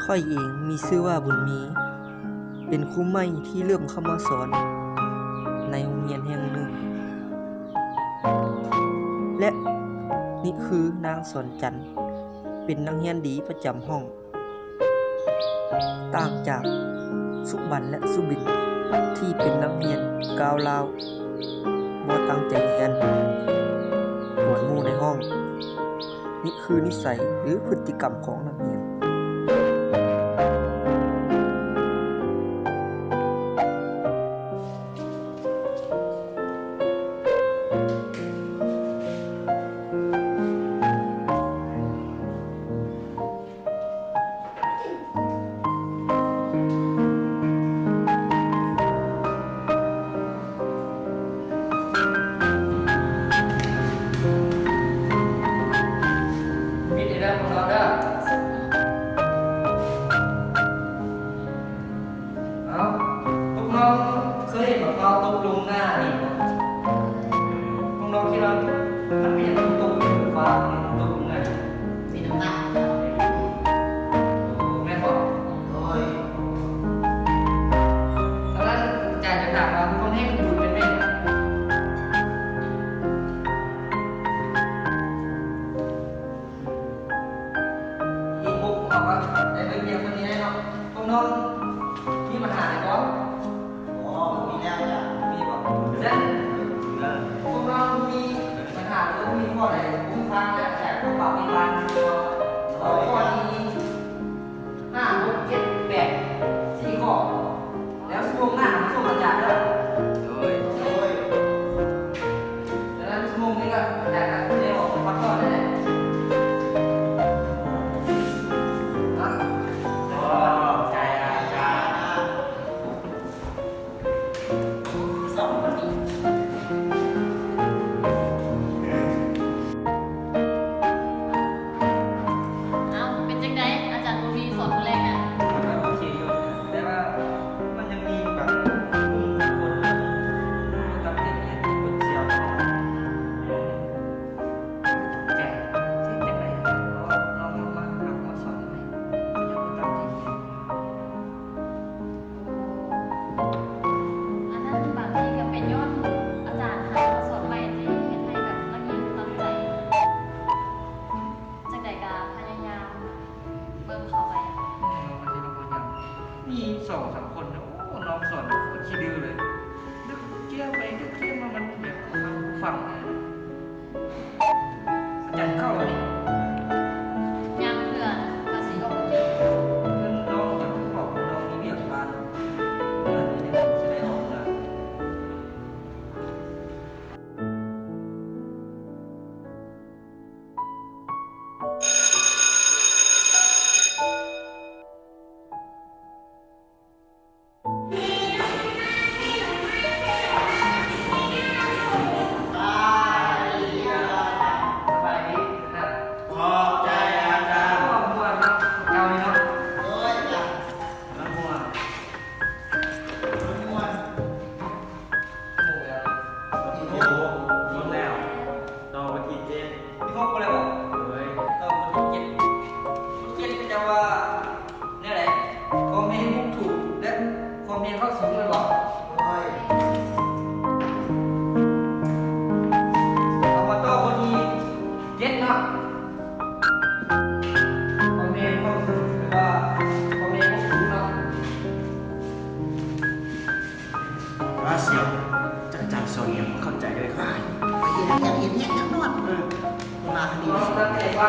ຂ້ອຍເອງມີຊື່ວ່າບຸນມີ ເປັນຄູໃໝ່ທີ່ເລີ່ມເຂົ້າມາສອນໃນໂຮງຮຽນແຫ່ງໜຶ່ງ ແລະ ນີ້ຄືນາງສອນຈັນ ເປັນນັກຮຽນດີປະຈຳຫ້ອງ. ຕ່າງຈາກສຸບັນ ແລະ ສຸບິນ ທີ່ເປັນນັກຮຽນກ້າວລາວ ບໍ່ຕັ້ງໃຈຮຽນ, ກວນໝູ່ໃນຫ້ອງ. ນີ້ຄືນິໄສ ຫຼື ພຶດຕິກຳຂອງນັກຮຽນ. ປິດໃຫ້ເດີພວກນ້ອງເດີ. ເອົ້າ ພວກນ້ອງເຄີຍເຫັນໝາກເມົ້າຕົກລົງໜ້ານີ້ບໍ່? ພວກນ້ອງຄິດວ່າມັນເປັນຫຍັງມັນຕົກຢູ່ຟ້າ ມັນຕົກລົງໜ້າ? ມີນ້ຳໜັກ. ໂອ້ ແມ່ນບໍ່? ໂດຍ. ສະນັ້ນອາຈານຈະຖາມວ່າ ຄວາມແຮງດຶງດູດແມ່ນແນວໃດ? ອີກຫົກ ເຮົາກໍໄດ້ເບິ່ງຮຽນມື້ນີ້ແລ້ວເນາະ. ພວກນ້ອງມີບັນຫາຫຍັງບໍ່? ອໍ ມີແລ້ວຈ້ະ. ມີບໍ່? ຊັ້ນພວກນ້ອງມີບັນຫາ ຫຼືວ່າມີຂໍ້ໃດຄົງຄ້າງ ແລະ ຢາກຈະຝາກຕິດຕາມ ຂໍ້ນີ້ ຫ້າ ຫົກ ເຈັດ ແປດ ສີ່ຂໍ້ ແລ້ວຊົ່ວໂມງໜ້າມາສົ່ງອາຈານເດີ. ໂດຍ ໂດຍ. ສະນັ້ນຊົ່ວໂມງນີ້ກໍອາຈານກໍຊິໄດ້ອອກໄປພັກຜ່ອນແລ້ວແຫຼະເນາະ. ຂອບໃຈອາຈານ. ສອງຄົນນີ້ ເອົ້າ ເປັນຈັ່ງໃດ ອາຈານບຸນມີ ສອນມື້ແລກນະ? ໂອເຄຢູ່ ແຕ່ວ່າມັນຍັງມີບາງກຸ່ມຄົນນະ ບໍ່ຕັ້ງໃຈຮຽນ ເພິ່ນເສຍເນາະ. ແຈກ ເຮັດຈັ່ງໃດ ເພາະວ່ານ້ອງເຮົາມາຮັບມາສອນໃໝ່ ເຂົາເຈົ້າບໍ່ຕັ້ງໃຈຮຽນ. ອັນນັ້ນບາງທີກໍເປັນຍ້ອນອາຈານຫາມາສອນໃໝ່ທີ່ເຮັດໃຫ້ແບບນັກຮຽນບໍ່ຕັ້ງໃຈ. ຈັ່ງໃດກໍພະຍາຍາມເບິ່ງເຂົາໄປ. ນ້ອງກໍຊິລະວັງຢ່າງ ມີສອງສາມຄົນນະ ໂອ້ ນ້ອງສອນໂຄດຂີ້ດື້ເລີຍ ດຶກເຈ້ຍໄປດຶກເຈ້ຍມາ ມັນແບບຟັງ ອາຈານເຂົ້າແລ້ວນີ້? ຍັງເທື່ອ ວ່າຊິອອກໄປກິນ. ເພິ່ນນ້ອງຢາກບອກເພິ່ນນ້ອງມີວຽກບ້ານ ເດືອນນີ້ນີ້ຊິໄດ້ອອກເມືອ. ສະບາຍດີນະ. ຂອບໃຈອາຈານ. ມ່ວນເນາະ ເຈົ້ານີ້ເນາະ. ໂດຍ ຈ້ະ ມ່ວນ ມ່ວນ ໝົດແລ້ວ ຕໍ່ວັນທີເຈັດ. ທີຫົກບໍ່ໄດ້ບໍ່? ໂດຍ. ຕໍ່ວັນທີເຈັດ ວັນທີເຈັດເຂົາເຈົ້າວ່າແນວໃດ? ຄວາມແຮງບຸກຖືກ ແລະ ຄວາມແຮງເຂົ້າສູງແມ່ນບໍ່? ໂດຍ. ເຮົາມາຕໍ່ຂໍ້ທີເຈັດເນາະ ຄວາມແຮງເຂົ້າສູງ ຫຼືວ່າຄວາມແຮງເຂົ້າສູງເນາະ. ວ່າສຽວ ຈັກອາຈານສອນຫຍັງບໍ່ເຂົ້າໃຈເລີຍ. ເຮັດຫຍັງ ເຮັດຫຍັງນອນ ເອີ ມາດີ ຊິລຳໃດ ມາ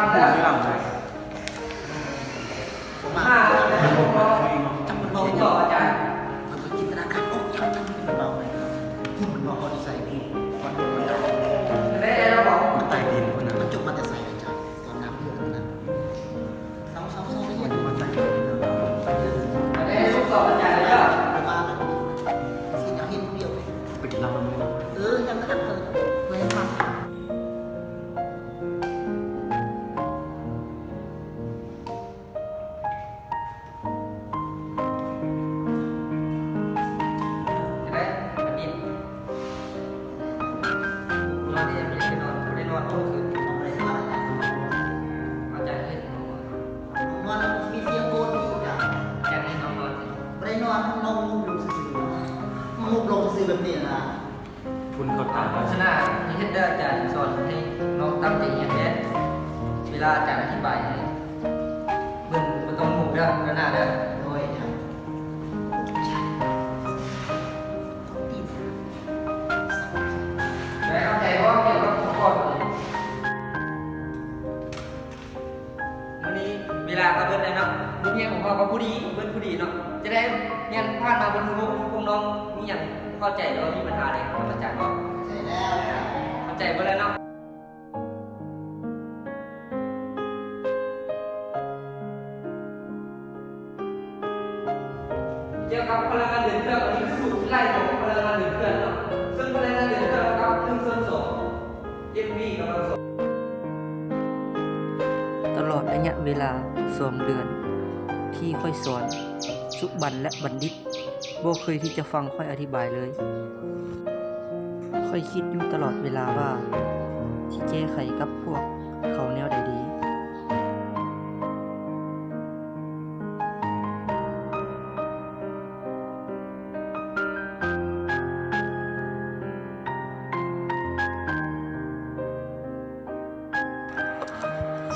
ຈັກມັນເວົ້າຫຍັງ ຂ້ອຍກໍຈິນຕະນາການອອກ ຈັກ ຈັກມັນເວົ້າຫຍັງ ມັນເວົ້າຮອດໃສ ມັນໃຕ້ດິນພຸ້ນນະ ມັນຈົບມາແຕ່ໃສອາຈານ? ຕອນນ້ຳເດືອດນັ້ນນະ ເຊົາໆໆ ໄດ້ຍິນມາຈາກ ເອີ ລູກສອນອາຈານເດີ ມາແລ້ວ ຊິເຫັນຜູ້ດຽວ ເປັນລຳເລີຍ ເອີ ຍັງຄັກເລີຍ ເອີ ມາ. ນອນແອບ ໄປນອນ ບໍ່ໄດ້ນອນມື້ຄືນ ບໍ່ໄດ້ນອນ ເອົາໃຈເຮັດ ນອນແລ້ວມີສຽງໂກນຢູ່ ເຈົ້າ ສະນາ ເຮັດເດີອາຈານ, ສອນໃຫ້ນ້ອງຕັ້ງໃຈຮຽນແດ່. ເວລາອາຈານອະທິບາຍໃຫ້ ເບິ່ງບໍ່ຕ້ອງໂມເດີ ເດີໜ້າເດີ. ໂດຍ. ໄດ້ເຂົ້າໃຈບໍ່ ກ່ຽວກັບຂໍ້ ມື້ນີ້ເວລາກໍເບິດແລ້ວເນາະ, ບົດຮຽນຂອງເຮົາກໍພໍດີ ເບິດພໍດີເນາະ. ຈະໄດ້ຮຽນຜ່ານມາບົດທີຫົກ ພວກນ້ອງມີຫຍັງເຂົ້າໃຈ ຫຼືວ່າມີບັນຫາໃດກັບອາຈານບໍ່? ເຂົ້າໃຈແລ້ວ. ເຂົ້າໃຈເບິດແລ້ວເນາະ. ກ່ຽວກັບພະລັງງານເດືອນເຄື່ອງ, ອັນນີ້ຄືສູດທີ່ໄລ່ຂອງພະລັງງານເດືອນເຄື່ອງເນາະ, ເຊິ່ງພະລັງງານເດືອນເຄື່ອງເທົ່າກັບ ໜຶ່ງສ່ວນສອງ ເອັມວີ ກຳລັງສອງ. ຕະຫຼອດໄລຍະເວລາສອງເດືອນທີ່ຂ້ອຍສອນ, ສຸບັນ ແລະ ບັນດິດ ບໍ່ເຄີຍທີ່ຈະຟັງຂ້ອຍອະທິບາຍເລີຍ. ຂ້ອຍຄິດຢູ່ຕະຫຼອດເວລາວ່າ ຊິແກ້ໄຂກັບພວກເຂົາແນວໃດດີ.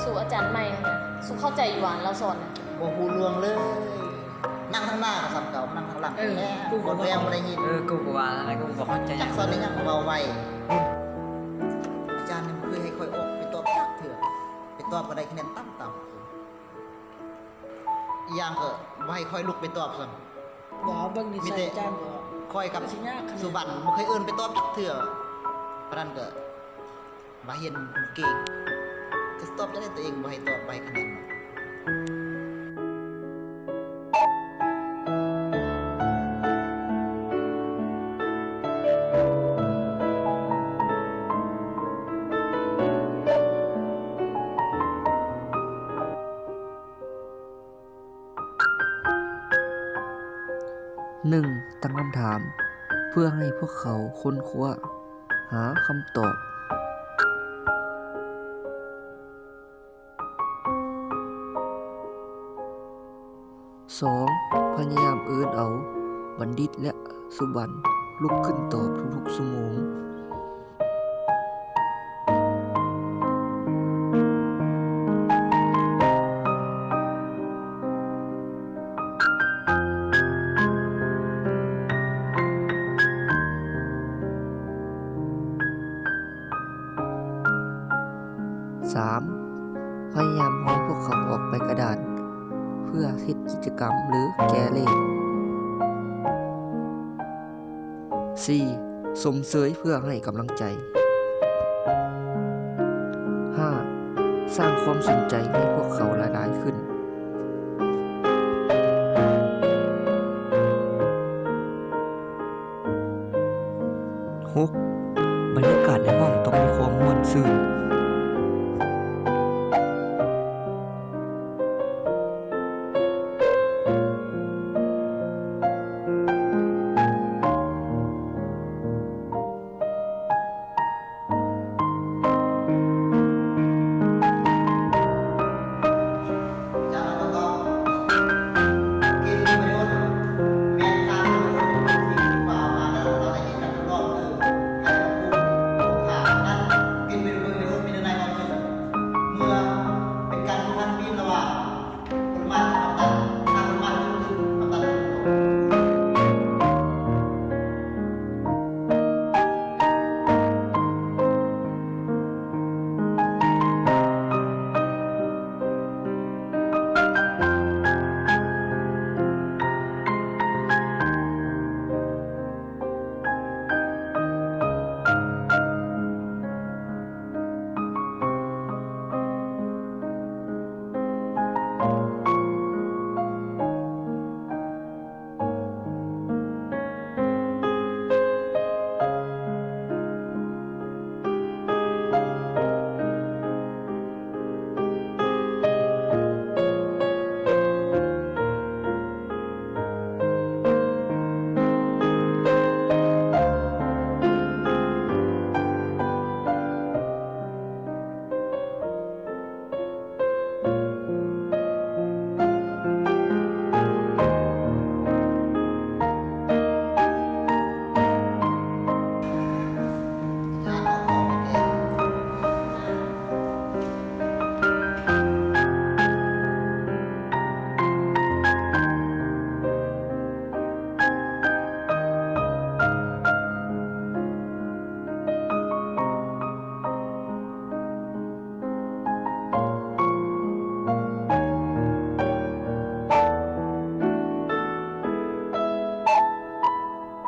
ສູອາຈານໃໝ່ຫັ້ນນະ ສູເຂົ້າໃຈຢູ່ຫວາ ລາວສອນນະ? ບໍ່ຮູ້ເລື່ອງເລີຍ. ນັ່ງທາງໜ້າກໍສ່ຳເກົ່າ, ນັ່ງທາງຫຼັງ ເອີ ແລ້ວ ກູກໍແບບບໍ່ໄດ້ຍິນ. ເອີ ກູກໍວ່ານັ້ນແຫຼະ, ກູກໍບໍ່ເຂົ້າໃຈ. ຈັກສອນອີ່ຫຍັງ ເວົ້າໄວ. ອາຈານຍັງບໍ່ເຄີຍໃຫ້ຂ້ອຍອອກໄປຕອບຈັກເທື່ອ, ໄປຕອບກໍໄດ້ຄະແນນຕ່ຳໆ. ອີກຢ່າງກໍບໍ່ໃຫ້ຂ້ອຍລຸກໄປຕອບຊ້ຳ. ບໍ່ ເບິ່ງນິໄສອາຈານກໍ ຂ້ອຍກັບສຸບັນບໍ່ເຄີຍເອີ້ນໄປຕອບຈັກເທື່ອ. ປານນັ້ນກໍ ວ່າຮຽນເກັ່ງ ຈະຕອບຈັ່ງໃດ ຕົວເອງບໍ່ໃຫ້ຕອບ ບໍ່ໃຫ້ຄະແນນ. ໜຶ່ງ, ຕັ້ງຄຳຖາມເພື່ອໃຫ້ພວກເຂົາຄົ້ນຄວ້າຫາຄຳຕອບ. ສອງ, ພະຍາຍາມເອີ້ນເອົາບັນດິດ ແລະ ສຸບັນລຸກຂຶ້ນຕອບທຸກໆຊົ່ວໂມງ. ສາມ, ພະຍາຍາມຮ້ອງພວກເຂົາອອກໄປກະດານເພື່ອເຮັດກິດຈະກຳ ຫຼື ແກ້ເລກ. ສີ່, ຊົມເຊີຍເພື່ອໃຫ້ກຳລັງໃຈ. ຫ້າ, ສ້າງຄວາມສົນໃຈໃຫ້ພວກເຂົາຫຼາຍໆຂຶ້ນ. ຫົກ, ບັນຍາກາດໃນຫ້ອງຕ້ອງມີຄວາມມ່ວນຊື່ນ.